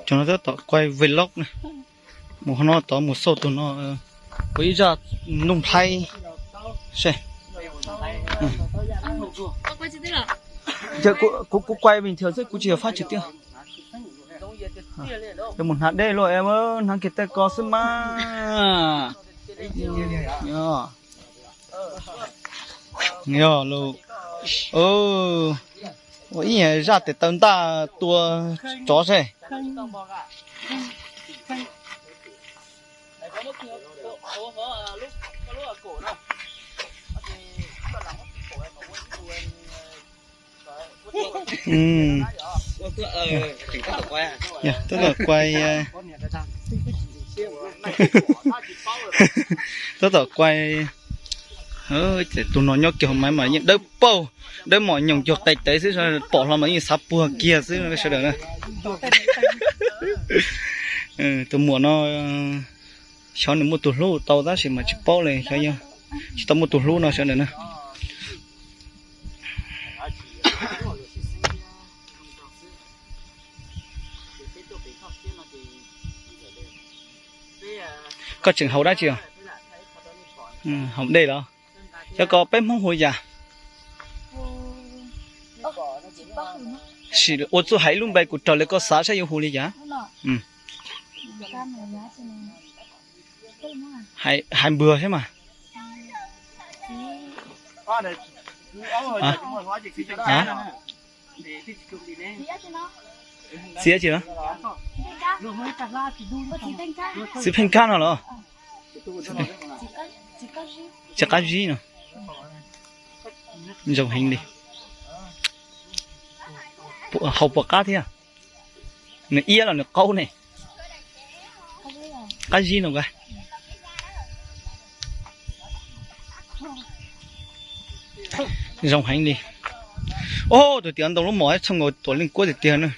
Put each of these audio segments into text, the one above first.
Cov no tab tom kuaj vlog na. Mus qhov no tod mus xauj tus no, ua ib zaj Nuj Nplhaib seb. Kuv kuaj bình thường xwb, kuv tsis yog phát trực tiếp. Mus hnav dej luaj, hnav kiag tej ko xwb mas. Yog lus, ua ib zaj tes taw ntaj tua tsov seb. Tab tom kuaj, tab tom kuaj. Ces tus no nyob kiag hauv maiv mas yeej dawb paug, dawb mos nyoos cuag qe tev xwb, pom hlo mas yeej xav puag kiag xwb sawv daws na. Tus muam no xyov nws muaj tus hlub tau tab sis mas tsis paub li, xyov yog tsis tau muaj tus hlub no sawv daws na. Koj tseem haus dab tsi os? Haus dej los? Cov ko peb Hmoob hu li cas? Sim ua txuj hais ib lub npe kuv raws li koj xav saib yuav hu li cas. Hais npwg thiab mas. Txiv dab tsi no? Txiv Pheej Kab no los? Txiv Qab Zib no. Zoo heev li. Haus puas qab thiab? Nws iab los nws qaub ne? Qab Zib no. Zoo heev li. Oj, tus tiav ntoo lub mom txhob nkaus tuam leej kuab tiag tiag na.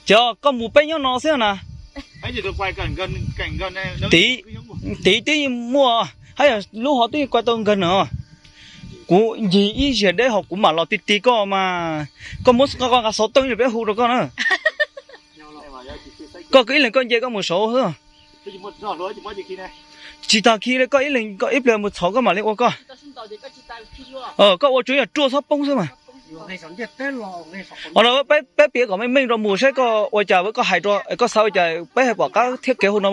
Ces koj mus peb nyob no xwb na. Tid, tid twb muaj, hab yog lub hov twb kuaj tau nkawg no. Kuv ncig ib zaug deb hos kuv mam los ti ti koj mas. Koj muab koj nqa xov tooj ib pliag peb hu rau koj na. Koj ib leeg koj nce koj mus saud xwb. Tsis tas khi li, koj ib leeg koj ib pliag mus txhom koj mam li ua koj. Koj ua tsuav yog ruaj txhob poob xwb mas. Os, peb piav kom meej meej rau mus saib koj ua cas, koj hais rau, koj xav ua cas peb hais pom qab thiab kev hu no.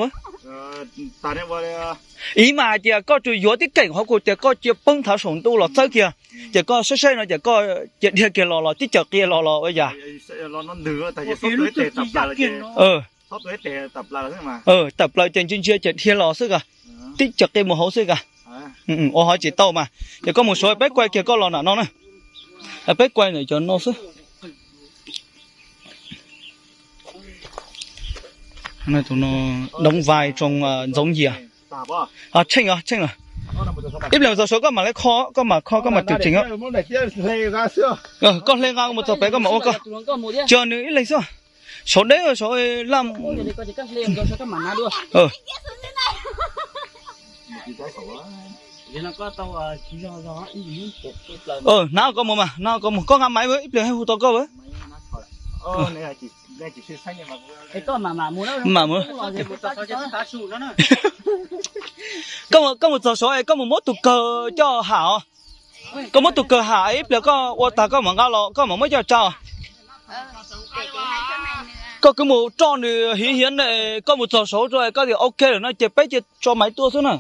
Ib mas hais tias koj tsuas yuav tib keem hov kuv tias koj cia poob thav saum ntuj los txawb kiag, ces koj saib saib no ces koj cia dhia kiag los los tib cawm qia los los ua yam. Tawm plaws ces ntsia ntsia ces dhia los xwb ka, tib cawm qia mus hauv xwb ka. Ua hov tsis tau mas, ces koj mus saud peb kuaj kiag koj los nram no na. Peb kuaj ntawm cov no xwb. Tus no Đống Vai trong Dống Dìa. Tsheej os, tsheej os. Ib pliag txog saud koj mam li kho, koj mam kho koj mam tseem tseem. Koj hle nqa mus txog pem koj mam ua koj. Tsis, nws ib leeg xwb. Saud deb saud laj. Hnav koj mus mas, hnav koj mus, koj nqa maiv ib pliag hu tau koj. Mam mus. Koj mus txog saud es koj mus muab tus kawg coj ham os. Koj muab tus kawg ham ib pliag koj ua tag koj mam nqa los koj mam muab coj tsa. Koj kwv mus roj nws hiv hiav, koj mus txog saud rau koj tias ok lawm no ces peb cia tso maiv tuaj xwb na.